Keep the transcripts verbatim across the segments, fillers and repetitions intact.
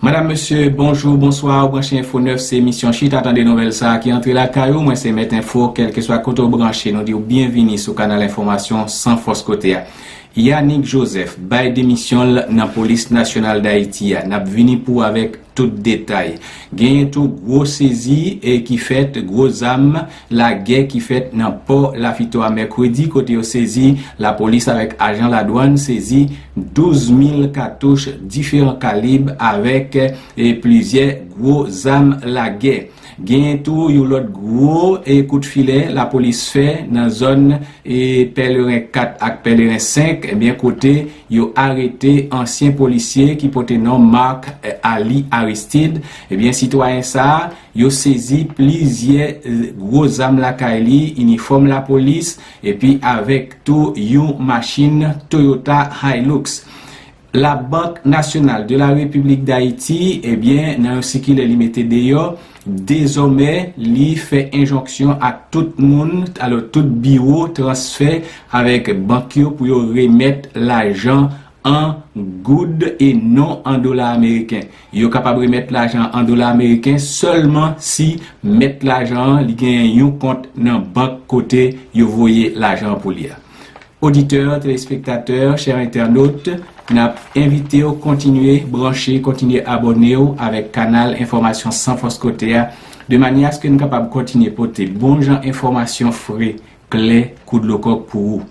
Madam, mesye, bonjou, bonswa, ou branche Enfo nèf, se emisyon Chita Tande Nouvèl sa a ki antre lakay ou. Mwen se Mèt Enfo, kèlkeswa kote w branche, nou di w byenvini sou kanal enfòmasyon san fòs kote a. Yanick Joseph bay demisyon l nan Polis Nasyonal Dayiti a. N ap vini pou w avèk tout detay. Genyen tou gwo sezi e ki fèt, gwo zam lagè ki fèt nan pò Lafito a mèkredi, kote yo sezi, lapolis avèk ajan ladwann sezi douz mil katouch diferan kalib avèk e plizyè gwo zam lagè. Genyen tou yon lòt gwo e kout filè lapolis fè nan zòn e Pèleren kat ak Pèleren senk, ebyen, kote yo arete ansyen polisye ki pote non Marc, eh, Ali Aristide. Ebyen, sitwayen sa a, yo sezi plizyè, eh, gwo zam lakay li, inifòm lapolis, epi avèk tou yon machin Toyota Hilux. La Banque Nationale de la République d'Haïti, ebyen, nan yon sikilè li mete deyò, dezòmè, li fè enjonksyon ak tout moun, alò, tout biwo transfè avèk bank yo pou yo remèt lajan an goud e non an dola ameriken. Yo kapab remèt lajan an dola ameriken sèlman si mèt lajan an li genyen yon kont nan bank kote yo voye lajan an pou li a. Oditè, telespektatè, chè entènot, n ap envite w kontinye branche, kontinye abòne w avèk kanal enfòmasyon san fòs kote a, de manyè aske n kapab kontinye pote bon jan enfòmasyon fre, klè, kou dlo kòk pou ou.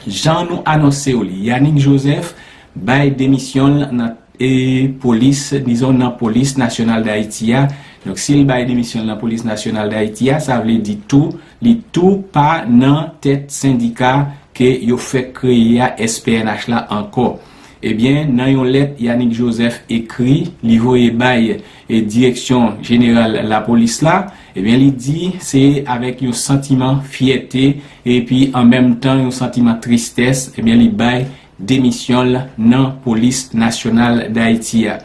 Jan nou anonse w li, Yanick Joseph bay demisyon l nan e polis, dizon nan Polis Nasyonal Dayiti a. Donk, si l bay demisyon l nan Polis Nasyonal Dayiti a, sa vle di tou, li tou pa nan tèt sendika ke yo fèk kreye a, S P N H la, ankò. Ebyen, nan yon lèt Yanick Joseph ekri, li voye bay e Direksyon Jeneral Lapolis la, ebyen, li di se avèk yon santiman fyète epi an menm tan yon santiman tristès, ebyen, li bay demisyon l nan Polis Nasyonal Dayiti a.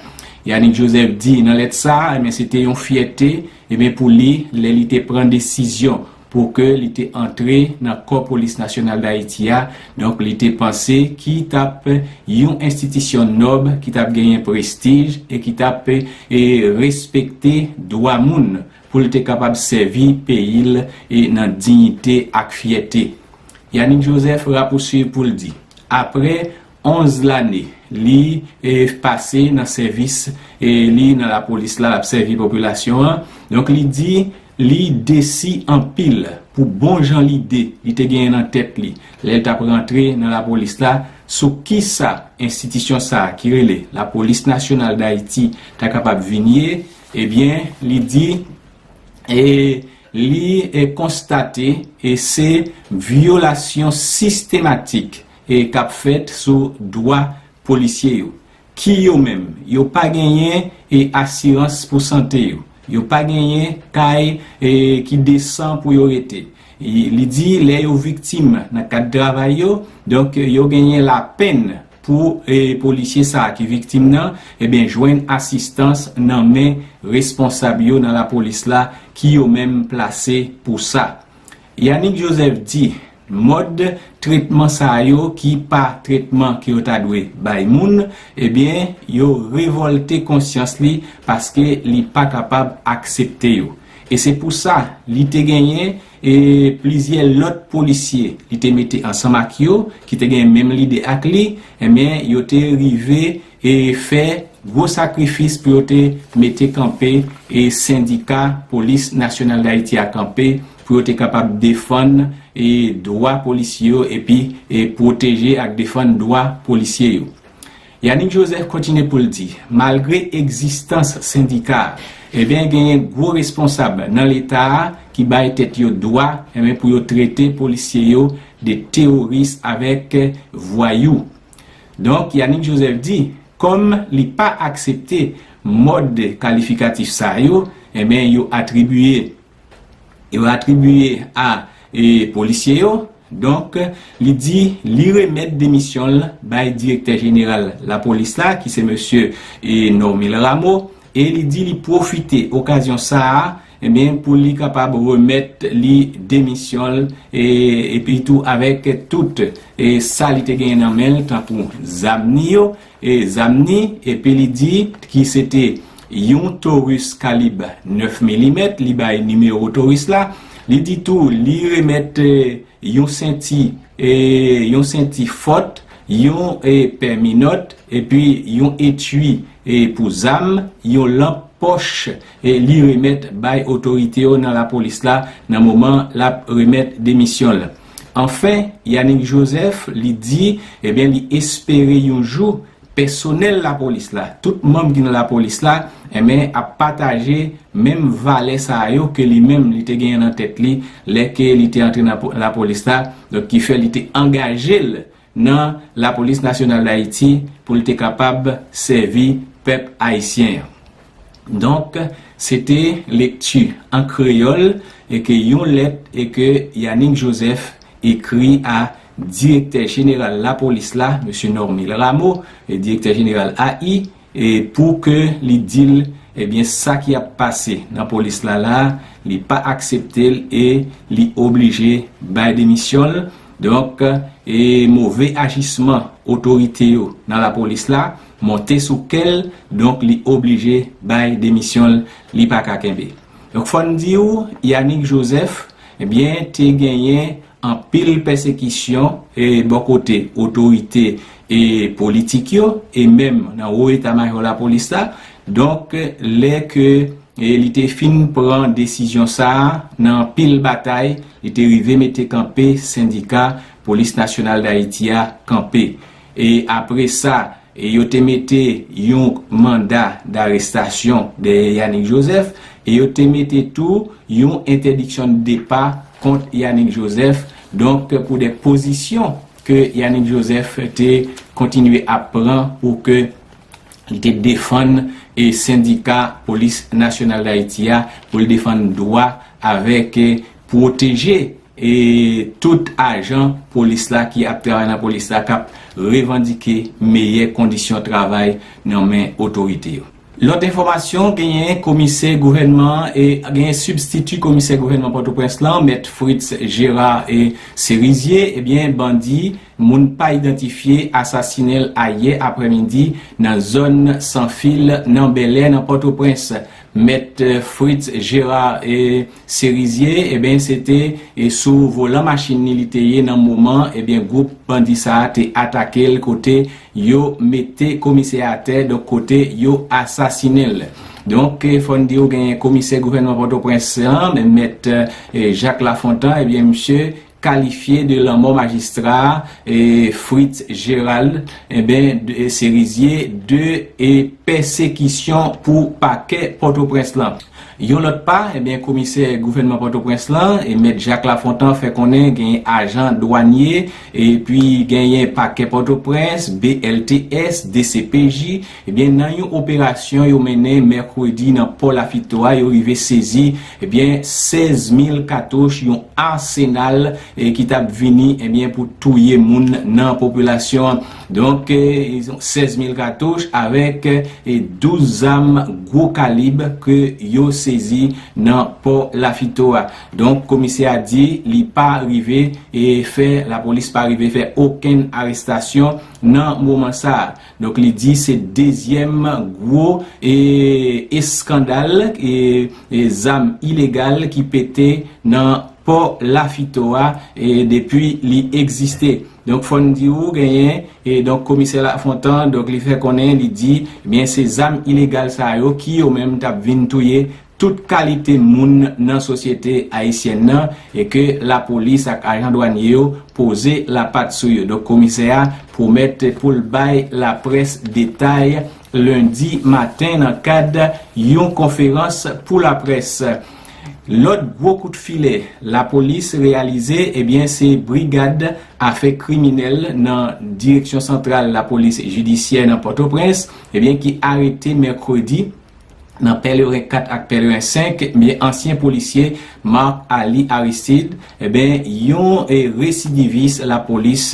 Yanick Joseph di nan lèt sa a, ebyen, se te yon fyète, ebyen, pou li, lè li te pran desizyon pou ke li te antre nan kò Polis Nasyonal Dayiti a. Donk, li te panse ki t ap yon enstitisyon nòb, ki t ap genyen prestij e ki t ap, e, respekte dwa moun pou l te kapab sèvi peyi l, e, nan diyite ak fyète. Yanick Joseph rapouswiv pou l di, apre onz lane li, e, pase nan sèvis, e, li nan lapolis la, l ap sèvi popilasyon an. Donk, li di li desi anpil pou bon jan lide li te genyen nan tèt li lè l t ap rantre nan lapolis la, sou kisa enstitisyon sa a ki rele Lapolis Nasyonal Dayiti ta kapab vin ye. Ebyen, li di, e, li, e, konstate, e, se vyolasyon sistematik, e, k ap fèt sou dwa polisye yo, ki yo menm, yo pa genyen, e, asirans pou sante yo, yo pa genyen kay, e, ki desan pou yo rete. E, li di, lè yo viktim nan kad travay yo, donk, yo genyen lapenn pou, e, polisye sa a ki viktim nan, ebyen, jwenn asistans nan men responsab yo nan lapolis la, ki yo menm plase pou sa. Yanick Joseph di, mòd tretman sa yo ki pa tretman ke yo ta dwe bay moun, ebyen, yo revòlte konsyans li paske li pa kapab aksepte yo. E se pou sa, li te genyen, e, plizyè lòt polisye li te mete ansanm ak yo, ki te gen menm lide ak li, ebyen, yo te rive, e, fè gwo sakrifis pou yo te mete kanpe, e, sendika Polis Nasyonal Dayiti a kanpe, pou yo te kapab defann, e, dwa polisye yo epi, e, pwoteje ak defann dwa polisye yo. Yanick Joseph kontinye pou l di, malgre egzistans sendika a, ebyen, genyen gwo responsab nan Leta a ki bay tèt yo dwa, ebyen, pou yo trete polisye yo de teworis avèk vwayou. Donk, Yanick Joseph di, kòm li pa aksepte mòd kalifikatif sa yo, ebyen, yo atribiye, yo atribiye a, e, polisye yo. Donk, li di li remèt demisyon l bay direktè jeneral lapolis la, ki se mesye, e, Normil Rameau, e li di li pwofite okazyon sa a, ebyen, pou li kapab remèt li demisyon l, e, epi tou avèk tout, e, sa li te genyen nan men l, tankou zam ni yo, e, zam ni, epi li di ki se te yon Taurus kalib nèf milimèt, li bay nimewo Taurus la, li di tou, li remèt, e, yon senti, e, yon senti fòt, yon, e, pè minòt, epi yon etui, e, pou zam, yon lanp pòch, e, li remèt bay otorite yo nan lapolis la nan moman l ap remèt demisyon l. Anfen, Yanick Joseph, li di, ebyen, li espere yon jou pèsonèl lapolis la, tout manm ki nan lapolis la, enben, ap pataje menm valè sa yo ke li menm li te genyen nan tèt li lè ke li te antre nan po- lapolis la, donk ki fè li te angaje l nan Lapolis Nasyonal Dayiti pou li te kapab sèvi pèp ayisyen an. Donk, se te lekti an kreyòl e ke yon lèt e ke Yanick Joseph ekri a direktè jeneral lapolis la, mesye Normil Rameau, e direktè jeneral A I, e pou ke li di l, ebyen, sa ki ap pase nan polis la la, li pa aksepte l e li oblije bay demisyon l. Donk, e move ajisman otorite yo nan lapolis la monte sou kè l, donk li oblije bay demisyon l, li pa ka kenbe. Donk, fò n di w, Yanick Joseph, ebyen, te genyen anpil pèsekisyon e bò kote otorite e politik yo, e menm nan wo eta majò lapolis la. Donk, lè ke, e, li te fin pran desizyon sa a, nan anpil batay, li te rive mete kanpe sendika Polis Nasyonal Dayiti a kanpe. E apre sa, e yo te mete yon manda darestasyon dèyè Yanick Joseph, e yo te mete tou yon entèdiksyon de depa kont Yanick Joseph, donk, pou de pozisyon ke Yanick Joseph te kontinye ap pran pou ke li te defann e sendika Polis Nasyonal Dayiti a, pou l defann dwa avèk, e, pwoteje e tout ajan polis la ki ap travay nan polis la k ap revandike meyè kondisyon travay nan men otorite yo. Lòt enfòmasyon, genyen komisè gouvènman an, e genyen sibstiti komisè gouvènman Pòtoprens lan, mèt Fritz Gérard e Serizier, ebyen, bandi, moun pa idantifye, asasinen l ayè aprèmidi nan zòn Sanfil, nan Bèlè, nan Pòtoprens. Mèt, e, Fritz Gérard e Serizier, ebyen, se te, e, sou volan machin ni li te ye nan moman, ebyen, gwoup bandi sa a te atake l kote yo mete komisè a atè, donk kote yo asasinen l. Donk, e, fò n di w genyen komisè gouvènman Pòtoprens lan, mèt, e, Jacques Lafontant, ebyen, misye kalifye de lanmò majistra, e, Fritz Gérald, e ben, de, e, Serizier de, e, pèsekisyon pou pakè Pòtoprens lan. Yon lòt pa, e ben, komisè gouvènman Pòtoprens lan, e mèt Jacques Lafontant fè konnen gen ajan dwanye, epi genyen pakè Pòtoprens, B L T S, D C P J, e ben, nan yon operasyon yo mennen mèkredi nan pò Lafito a, yo rive sezi, e ben, sèz mil katouch, yon asenal, e ki t ap vini, e ben, pou touye moun nan popilasyon an. Donk, e, sèz mil katouch avèk, e, douz zam gwo kalib ke yo sezi nan pò Lafito a. Donk, komisè a di li pa rive, e, fè, lapolis pa rive fè okenn arestasyon nan moman sa a. Donk, li di se dezyèm gwo, e, eskandal, e, e, zam ilegal ki pete nan pò Lafito a, e, depi li egziste. Donk, fò n di ou genyen, e, donk, komisè Lafontant, donk, li fè konnen, li di, ebyen, se zam ilegal sa yo ki yo menm t ap vin touye tout kalite moun nan sosyete ayisyèn nan, e ke lapolis ak ajan dwanye yo poze lapat sou yo. Donk, komisè a pwomèt pou l bay laprès detay lendi maten nan kad yon konferans pou laprès. Lòt gwo kout filè lapolis reyalize, ebyen, se brigad afè kriminèl nan Direksyon Santral Lapolis Jidisyè nan Pòtoprens, ebyen, ki arete mèkredi nan Pèleren kat ak Pèleren senk, ebyen, ansyen polisye Marc Ali Aristide, ebyen, yon, e, residivis lapolis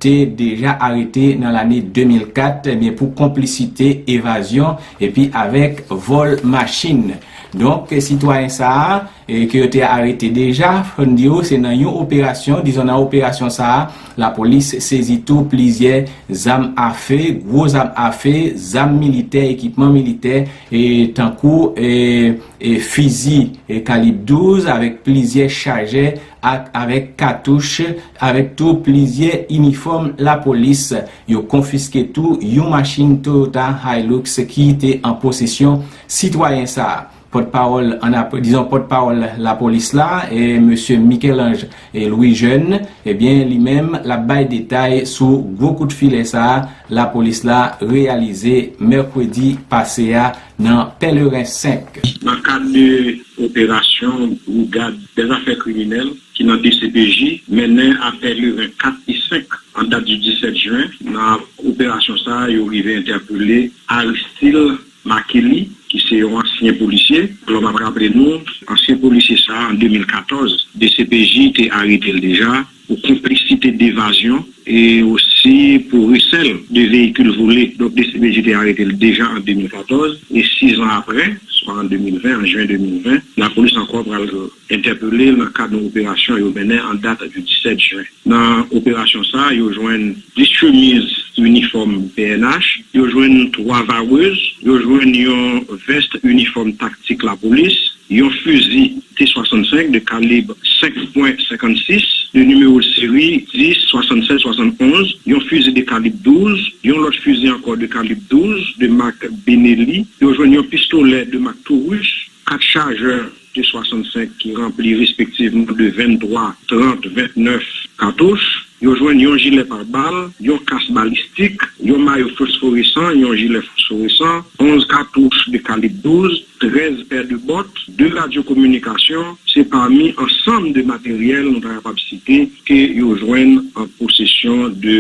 te deja arete nan lane de mil kat, ebyen, pou konplisite evazyon epi avèk vòl machin. Donk, sitwayen sa a, e, ke yo te arete deja, fò n di w, se nan yon operasyon, dizon nan operasyon sa a, lapolis sezi tou plizyè zam afe, gwo zam afe, zam militè, ekipman militè, e, tankou, e, e, fizi, e, kalib douz, avèk plizyè chajè ak avèk katouch, avèk tou plizyè inifòm lapolis. Yo konfiske tou yon machin Toyota Hilux ki te an posesyon sitwayen sa a. Pòtpawòl an ap-, dizon pòtpawòl lapolis la, e, mesye Michel-Ange, e, Louis Jeune, ebyen, li menm, l ap bay detay sou gwo kout filè sa a lapolis la reyalize mèkredi pase a nan Pèleren senk. Nan kad de operasyon Brigad dèzafè kriminèl ki nan D C P J mennen a Pèleren kat e senk an dat di disèt jen. Nan operasyon sa a, yo rive entèpele Aristil Makeli, ki se yon ansyen polisye. Alò, m ap raple nou, ansyen polisye sa a, an de mil katòz, D C P J te arete l deja pou konplisite devazyon e osi pou resèl de veyikil vole. Donk, D C P J te arete l deja an de mil katòz, e sis an apre, swa an de mil ven, an jen de mil ven, lapolis ankò pral entèpele l nan kad yon operasyon yo mennen an dat di disèt jen. Nan operasyon sa a, yo jwenn dis chemiz inifòm P N H, yo jwenn twa varèz, yo jwenn yon vès inifòm taktik lapolis, yon fizi T swasannsenk de kalib senk pwen senkannsis, de nimewo de seri dis swasannsèz swasannonz, yon fizi de kalib douz, yon lòt fizi ankò de kalib douz, de mak Benelli, yo jwenn yon pistolè de mak Taurus, kat chajè T swasannsenk ki ranpli respektivman de venntwa, trant, ventnèf katouch. Yo jwenn yon jilè pare bal, yon kas balistik, yon mayo fosforesan, yon jilè fosforesan, onz katouch de kalib douz, trèz pè de bòt, de radyo kominikasyon, se pami ansanm de materyèl nou ta kapab site ke yo jwenn an posesyon de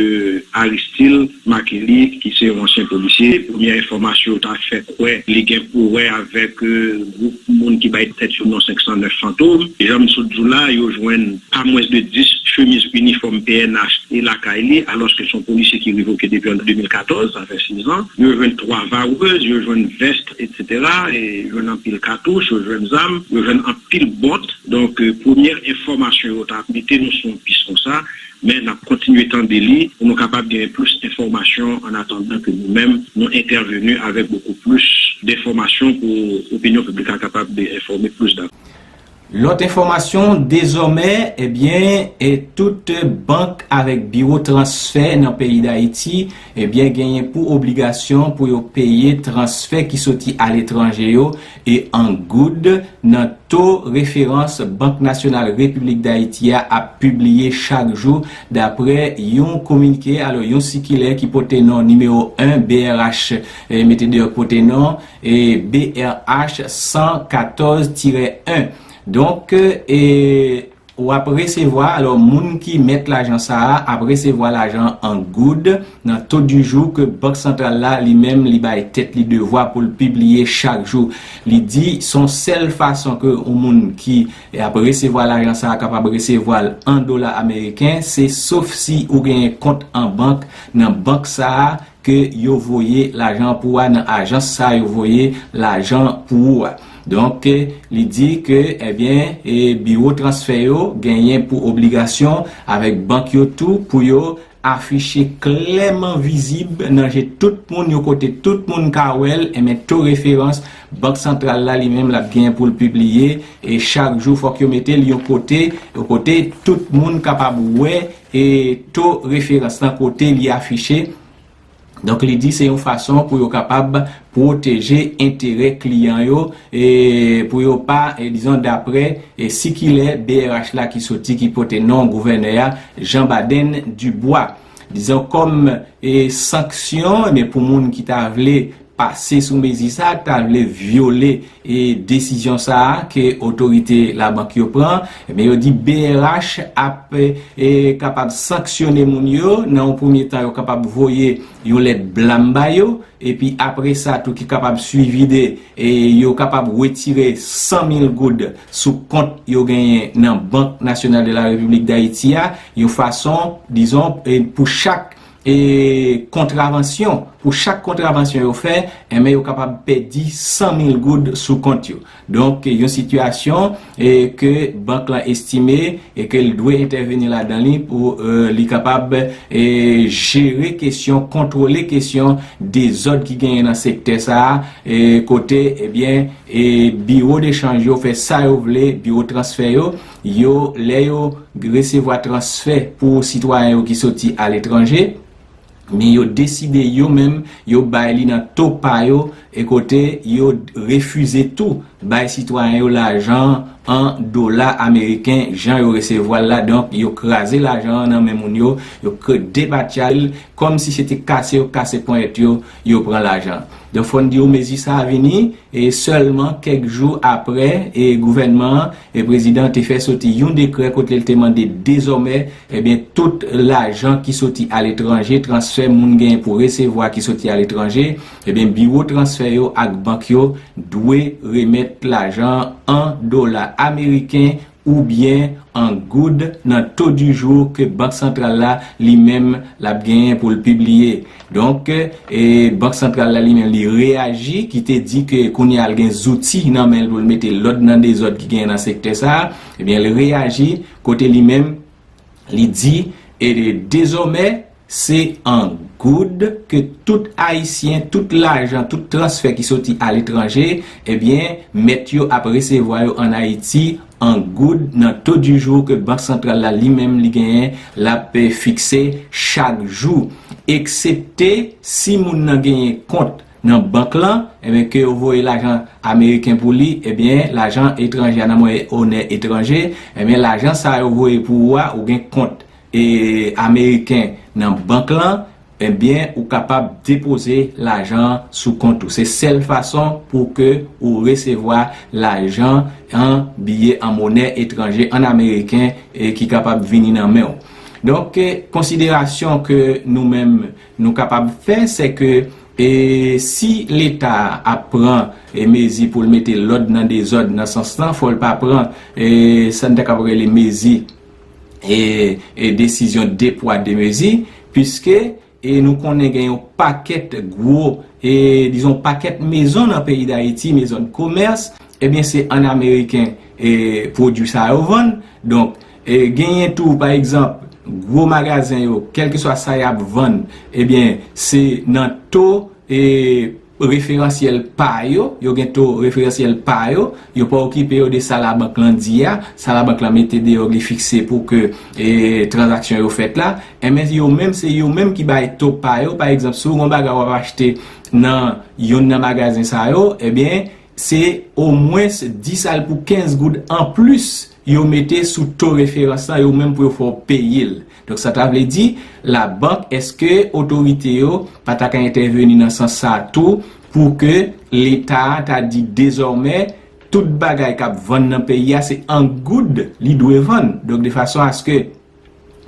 Aristil Makeli, ki se yon ansyen polisye. Premye enfòmasyon yo ta fè kwè li gen pou wè avèk, e, gwoup moun ki bay tèt yo non senk san nèf Fantom. Jan m sot di w la, yo jwenn pa mwens de dis chemiz inifòm P N H e lakay li, alòske se yon polisye ki revoke depi an de mil katòz, sa fè sis an. Yo jwenn twa varèz, yo jwenn vès, etsetera, e jwenn anpil katouch, yo jwenn zam, yo jwenn anpil bòt. Donk, e, premye enfòmasyon yo ta mete nou sou yon pis konsa, men n ap kontinye tande li pou nou kapab genyen plis enfòmasyon an atandan ke nou menm nou entèveni avèk bokou plis denfòmasyon pou opinyon piblik la kapab enfòme plis davantaj. Lòt enfòmasyon, dezòmè, ebyen, e tout bank avèk biwo transfè nan peyi Dayiti, ebyen, genyen pou obligasyon pou yo peye transfè ki soti aletranje yo, e an goud, nan to referans Bank Nasyonal Repiblik Dayiti a ap pibliye chak jou, daprè yon kominike, alò, yon sikilè ki pote non nimewo en B R H, e mete deyò pote non, e B R H san katòz tirè en. Donk, e, w ap resevwa, alò, moun ki mèt lajan sa a ap resevwa lajan an goud nan to di jou ke Bank Santral la, li menm, li bay tèt li devwa pou l pibliye chak jou. Li di, se yon sèl fason ke yon moun ki ap resevwa lajan sa a kapab resevwa l an dola ameriken, se sof si ou genyen kont an bank nan bank sa a, ke yo voye lajan pou a, nan ajans sa yo voye lajan pou ou a. Donk, li di ke, ebyen, e biwo transfè yo genyen pou obligasyon avèk bank yo tou pou yo afiche klèman vizib nan je tout moun yo, kote tout moun ka wè l, enben to referans Bank Santral la li menm l ap genyen pou l pibliye, e chak jou fòk yo mete l yon kote, yon kote tout moun kapab wè, e to referans lan kote li afiche. Donk, li di se yon fason pou yo kapab pwoteje enterè kliyan yo, e pou yo pa, e, dizon, daprè, e, sikilè B R H la ki soti, ki pote non gouvènè a, Jean Baden Dubois. Dizon, kòm, e, sanksyon, men pou moun ki ta vle pase sou mezi sa, ta vle vyole, e, desizyon sa a ke otorite labank yo pran, men yo di B R H ap, e, kapab sanksyone moun yo. Nan yon premye tan, yo kapab voye yon lèt blam ba yo, epi apre sa tou ki kapab swivi de, e, yo kapab retire san mil goud sou kont yo genyen nan Bank Nasyonal de la Repiblik Dayiti a, yon fason, dizon, e, pou chak, e, kontravansyon pou chak kontravansyon yo fè, enben yo kapab pèdi san mil goud sou kont yo. Donk, yon sitiyasyon e ke bank lan estime e ke l dwe entèveni ladan li pou e, li kapab e, jere kesyon, kontwole kesyon dezòd ki genyen nan sektè sa a, e kote, ebyen, e biwo dechanj yo fè sa yo vle, biwo transfè yo, yo, lè yo resevwa transfè pou sitwayen yo ki soti aletranje, men yo deside yo menm, yo bay li nan to pa yo, e kote yo refize tou bay sitwayen yo lajan an dola ameriken, jan yo resevwa l la. Donk, yo kraze lajan an nan men moun yo, yo kre-, depatcha l, kòmsi se te kase yo kase ponyèt yo, yo pran lajan. Donk, fò n di w, mezi sa a vini e sèlman kèk jou apre e gouvènman an e prezidan an te fè soti yon dekrè kote l te mande dezòmè, ebyen, tout lajan ki soti aletranje, transfè moun genyen pou resevwa ki soti aletranje, ebyen, biwo transfè yo ak bank yo dwe remèt lajan an dola ameriken oubyen an goud nan to di jou ke Bank Santral la li menm l ap genyen pou l pibliye. Donk, e, Bank Santral la li menm li reyaji, ki te di ke kounye a l gen zouti nan men l pou l mete lòd nan dezòd ki genyen nan sektè sa a, ebyen, l reyaji kote li menm li di, e dezòmè, se an goud ke tout Ayisyen, tout lajan, tout transfè ki soti aletranje, ebyen, mèt yo ap resevwa yo ann Ayiti an goud nan to di jou ke Bank Santral la li menm li genyen, l ap fikse chak jou. Eksepte si moun nan genyen kont nan bank lan, ebyen, ke yo voye lajan ameriken pou li, ebyen, lajan etranje a nan monè etranje, ebyen, lajan sa yo voye pou ou a, ou gen kont e ameriken nan bank lan, ebyen, ou kapab depoze lajan an sou kont ou. Se sèl fason pou ke ou resevwa lajan an biye an monè etranje, an ameriken, e ki kapab vini nan men w. Donk, e, konsiderasyon ke nou menm nou kapab fè, se ke, e, si Leta a ap pran, e, mezi pou l mete lòd nan dezòd nan sans lan, fò l pa pran, e, sa n ta kab rele mezi e, e desizyon de pwa de mezi, piske, e nou konnen gen yon pakèt gwo, e dizon pakèt mezon nan peyi Dayiti, mezon de komès, ebyen se ann ameriken e pwodui sa yo vann. Donk, e genyen tou, pa egzanp, gwo magazen yo, kèlkeswa sa y ap vann, ebyen se nan to e referansyèl pa yo, yo gen to referansyèl pa yo, yo pa okipe yo de sa labank lan di a, sa labank lan mete deyò, li fikse pou ke e tranzaksyon yo fèt la. Enben, yo menm, se yo menm ki bay to pa yo. Pa egzanp, si w gon bagay w ap achte nan youn nan magazen sa yo, ebyen, se omwens dis al pou kenz goud anplis yo mete sou to referans lan, yo menm pou yo fè w peye l. Donk, sa ta vle di, labank, èske otorite yo pa ta ka entèveni nan sans sa a tou, pou ke Leta a ta di dezòmè, tout bagay k ap vann nan peyi a, se an goud li dwe vann. Donk, de fason aske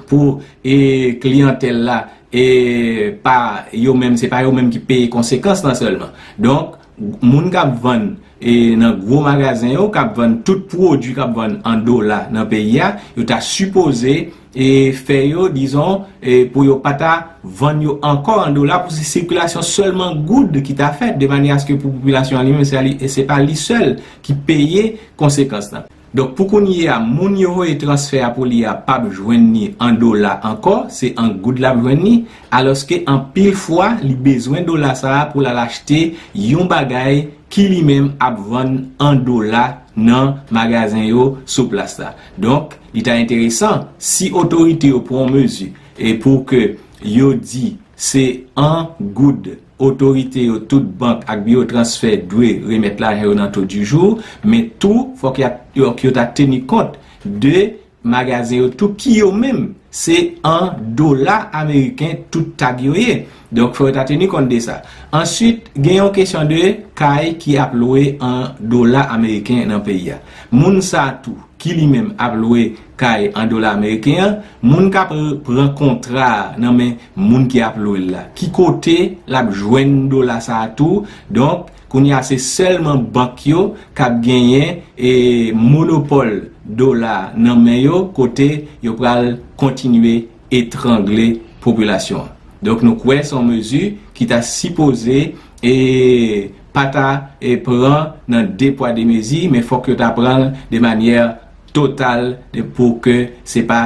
pou e kliyantèl la, e pa yo menm, se pa yo menm ki peye konsekans lan sèlman. Donk, moun k ap vann e nan gwo magazen yo, k ap vann tout pwodui k ap vann an dola nan peyi a, yo ta sipoze e fè yo, dizon, e pou yo pa ta vann yo ankò an dola, pou se sikilasyon sèlman goud ki ta fèt, de manyè aske pou popilasyon an li menm, se, se pa li sèl ki peye konsekans lan. Donk, pou kounye a, moun yo voye transfè a pou li a p ap jwenn ni an dola ankò, se an goud l ap jwenn ni, alòske anpil fwa, li bezwen dola sa a pou l al achte yon bagay ki li menm ap vann an dola nan magazen yo sou plas la. Donk, li ta enteresan si otorite yo pran yon mezi e pou ke yo di se an goud otorite yo, tout bank ak biwo transfè dwe remèt lajan yo nan to di jou, men tou fòk y ap, yo, yo ta teni kont de magazen yo tou ki yo menm se an dola ameriken tout tag yo ye. Donk, fò yo ta teni kont de sa. Answit, gen yon kesyon de kay ki ap lwe an dola ameriken nan peyi a. Moun sa tou, ki li menm ap lwe kay an dola ameriken an, moun k ap pran kontra a nan men moun ki ap lwe l la, ki kote l ap jwenn dola sa a tou? Donk, kounye a se sèlman bank yo k ap genyen e monopòl dola nan men yo, kote yo pral kontinye etrangle popilasyon an. Donk, nou kwè se yon mezi ki ta sipoze e pa ta e pran nan de pwa de mezi, men fòk yo ta pran l de manyè total de, pou ke se pa